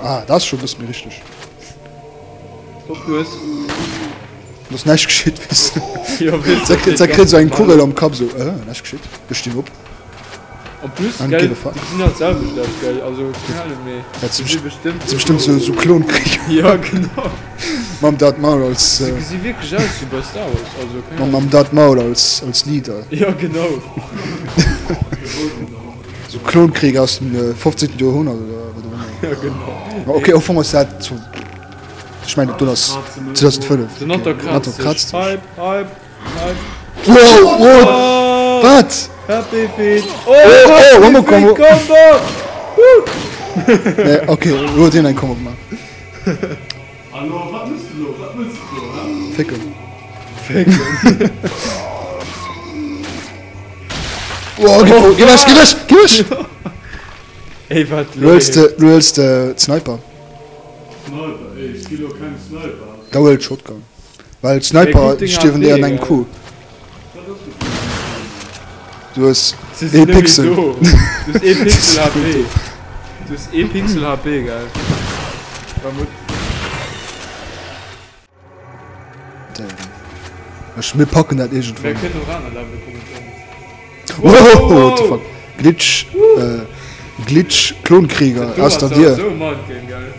Ah, dat ass scho e bësse méi richteg. Hopp, du hues. Et ass näischt geschitt, weess de. Jo, weess de. Se kritt esou eng Kugel am Kapp, esou, äh, näischt geschitt. Ech stinn op. En plus, gell, déi gesinn alt selwecht aus, gell, also keng Ahnung, mee Dat si bestimmt. Dat si bestimmt esou, esou Klonkrieg. Jo, genau. Mam Darth Maul als. Se gesi wierklech aus wéi bei Star Wars, also keng Ahnung. Mam Darth Maul als, als Leader. Jo, genau. Esou Klonkrieg aus dem 15. Joerhonnert oder wat och ëmmer. Jo, genau. Ok, au fond ass dat sou. Ech mengen do ass 2005. Den Natter kratzt sech. Hype, hype, hype. Wow, wow, wat? Happy Feet. Oh, oh, oh, Happy Feet Combo. Nee, okay, lo huet hien eng Combo gemaach. Hallo, wat mëss de lo? Wat mëss de lo, hä? Fécken. Fécken. Oh, geh weg, geh weg, geh weg! Ey, wat Lo huels de, lo huels de d'Sniper. Sniper, ey, ech gi lo keng Sniper. Da huel d'Shotgun. Well d'Sniper stierwen déi an engem Coup. Du hues ee Pixel. Du hues ee Pixel HP. Du hues ee Pixel HP, gell? Ech, mir packen dat iergendwann. Mir kënnen och aner Level kommentéieren. Wow, what the fuck? Glitch, äh, Glitch Klonkrieger aus der Dier. Sou Mindgame, gell?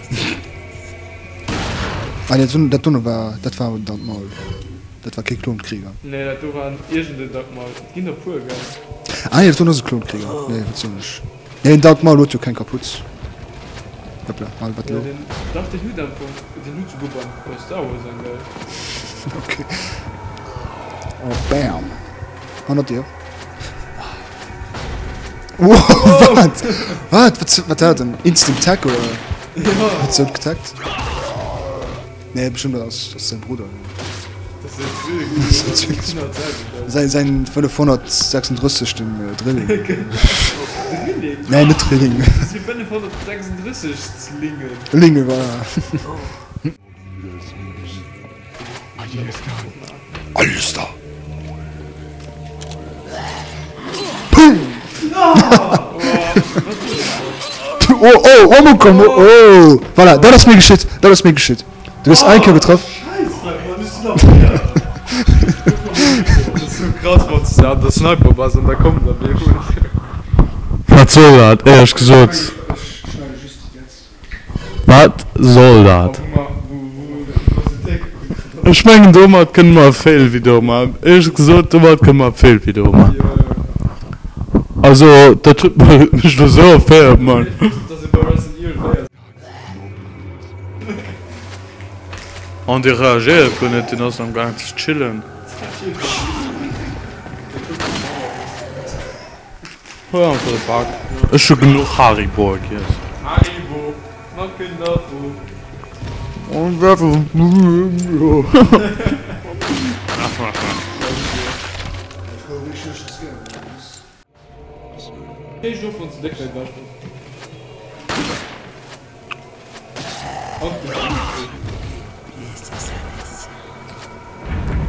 Ah, nee, dat dono war, dat war en Darth Maul. Dat war kee Klonkrieger. Nee, dat do war en iergend en Darth Maul. Et ginn der puer, gell? Ah nee, dat dono ass e Klonkrieger. Nee, wat soen ech? Nee, en Darth Maul huet jo keng Kaputz. Hoppla, al wat Ja, lo? deen, dach, deen huet am Fong, deen huet souguer beim, bei Star Wars eng, gell? Okay. Oh, bam. Hannert dir. Wow, wat? Wat? Wat, wat hat den? Instant Tag oder? Ja. Hat se getaggt? Nee, bestimmt das ass, das ass säi Brudder. Das ass säin Zwilling. Säin, säin 536. Drilling. Drilling? Nee, net Drilling. Das si 536 Zlingen. Linge, voilà. Alles da. Oh, oh, oh, komm, oh. Voilà, dat ass mir geschitt, dat ass mir geschitt. Du hues eng Kéier getraff. Wat soll dat, éierlech gesot? Wat soll dat? Ech mengen domat kënne mer e Fail-Video man. Éierlech gesot, domat kënne mer e Fail-Video man. Also dat huet mech elo sou erféiert, Mann. An dee reagéiert guer net, deen ass am gaang ze chillen. Huel einfach e Pak. Ech hu genuch Hariboe giess. Haribo, mat Kinderfro.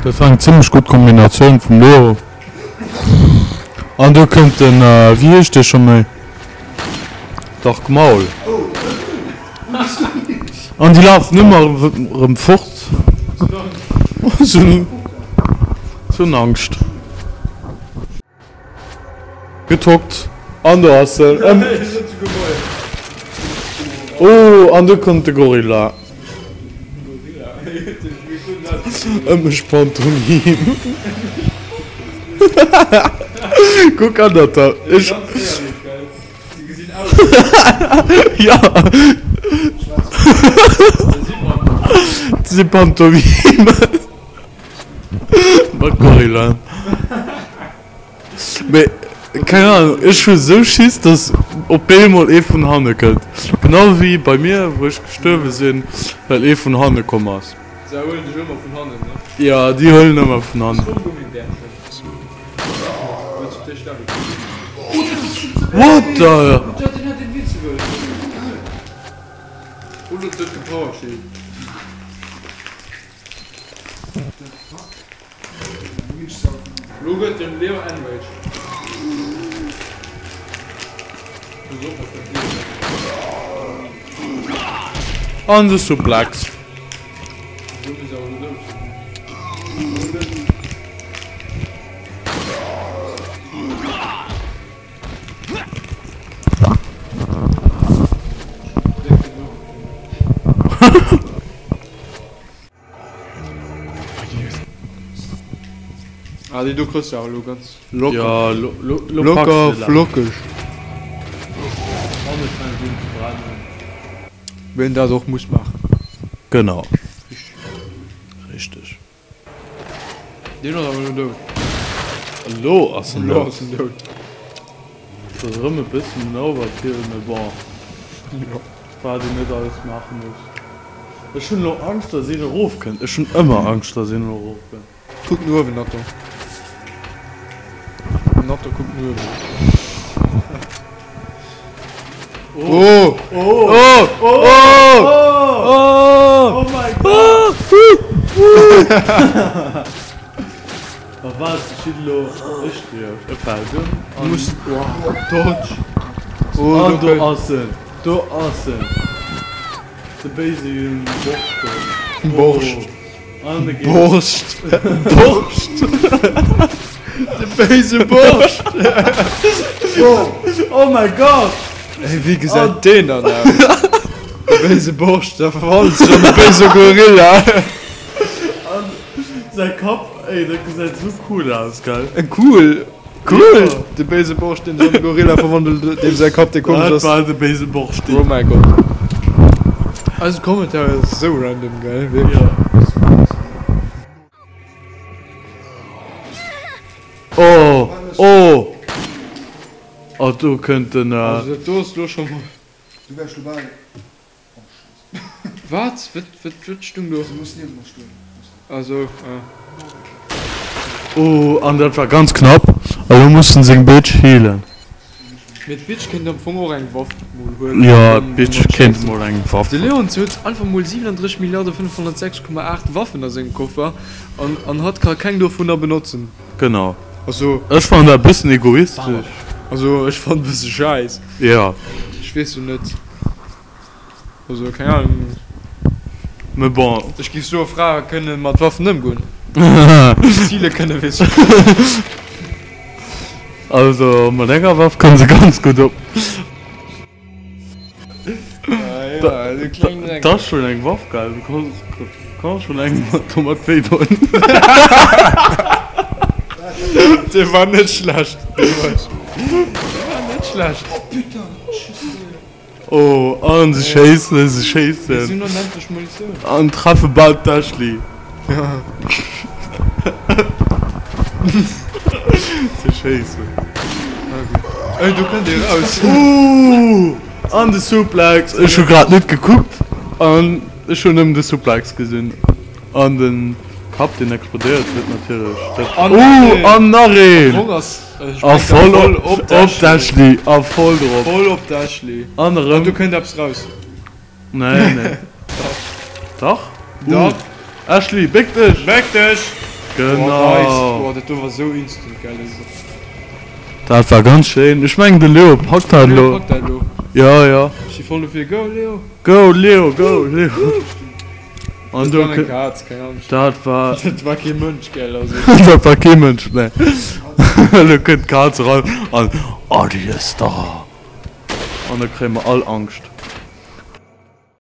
Dat war eng zimlech gutt Kombinatioun vum Leo. An do kënnt den, wéi heescht dee scho méi? Dark Maul. An déi lafen ëmmer erëm fort. Ech hunn Angscht. Getockt an do ass en. Oh an do kënnt de Gorilla. Ëm mech Pantomime. Kuck an dat da. Ech. Jo. Si Pantomime. Mat Gorillaen. Mee keng Ahnung, ech hu sou Schiss dass op eemol ee vun hanne kënnt. Genau wéi bei mir wou ech gestuerwe sinn, well ee vun hanne komm ass. Se huelen dech ëmmer vun hannen, ne? Jo, déi huelen ëmmer vun hannen. What the. Lo gëtt den Leo enraged. Muss och mat dem Leo. An de Suplex. Ah, déi do kriss de awer elo ganz locker. Ja, lo, lo, lo Locker, packs de la. flockeg. An et fänkt un ze brennen. Ween dat och muss maachen. Genau. Richteg. Deen ass awer elo dout. Elo ass en Elo dout. ass en dout. Et ass erëm e bëssen en Overkill, mee bon. Jo. Wat een net alles maache muss. Ech hunn elo Angscht, dass een erofkënnt. Ech hunn ëmmer Angscht, dass een elo erofkënnt. Kuck no uewen, Natto. Natto kuckt no uewen. Oh! Oh! Oh! Oh! Oh! Oh my God! Ma wat geschitt elo? Ech stierf. E fält ëm an. Muss. Oh, Dodge! Oh, An do ass en! Do ass en! De béise Borscht do. Borscht. An e geet. Borscht! Borscht! De béise Borscht! Oh my God! Ey, wéi gesäit deen dann aus? De béise Borscht, da verwandelt sech an de béise Gorilla. An säi Kapp, ey, dat gesäit esou cool aus, gell? Cool! Cool! De béise Borscht, deen sech an de Gorilla verwandelt, deem säi Kapp, dee komesch ass. Dat war de béise Borscht. Oh mäi Gott. Eise Kommentar ass esou random, gell? Wierklech. Jo. Oh! Oh! Oh, do kënnt den. Also dat do ass lo scho mol. Du wärs lo bal. Wat? Wat, wat, wat stung do? Se muss niewent mer stoen. Ah sou, ah. Oh, an dat war ganz knapp. Elo muss en seng Bitch healen. Mee d'Bitch kéint am Fong och eng Waff mol huelen. Jo, d'Bitch kéint mol eng Waff. De Leonz huet einfach mol 37 Milliarde 506,8 Waffen a sengem Koffer an, an hatt ka keng dovunner benotzen. Genau. Also. Ech fannen dat e bëssen egoistesch. Also, ech fannen e bësse schäiss. Jo. Ech weess jo net. Also keng Ahnung. Mais bon. Ech giff soe Frae kënne mat Waffen ëmgoen. Zile kënne weess ech net. Also mat enger Waff kënne se ganz gutt op. Dat ass schonn eng Waff gell, du kanns schonn engem domat wéi doen. Dee war net schlecht. Dee war net schlecht. Oh, an se schéissen, se schéissen. Mir sinn onendlech Munitioun. An treffe bal d'Ashley. Se schéissen. Ey, do kënnt ee raus. Ooh, an de Suplex. Ech hu grad net gekuckt an ech hunn nëmmen de Suplex gesinn. An de Kapp, deen explodéiert huet natierlech. Ooh, an nach een. A voll op d'Ashley. A voll drop. Voll op d'Ashley. An erëm. An do kënnt eppes raus. Nee, nee. Dach. Dach. Ashley, béck dech! Béck dech! Genau. Oh, nice. Boah, dat do war sou instant, gell. Dat war ganz schéin. Ech mengen de Leo packt dat elo. Leo packt dat elo. Ja, ja. Ech si voll dofir. Go, Leo! Go, Leo, go, Leo! An Dat do war eng kë- Kaz, keng Ahnung. Dat war. Dat war kee Mënsch, gell, also. Dat war kee Mënsch, nee. Elo kënnt d'Kaz eran an, Oh, déi ass da! An da kréie mer all Angscht.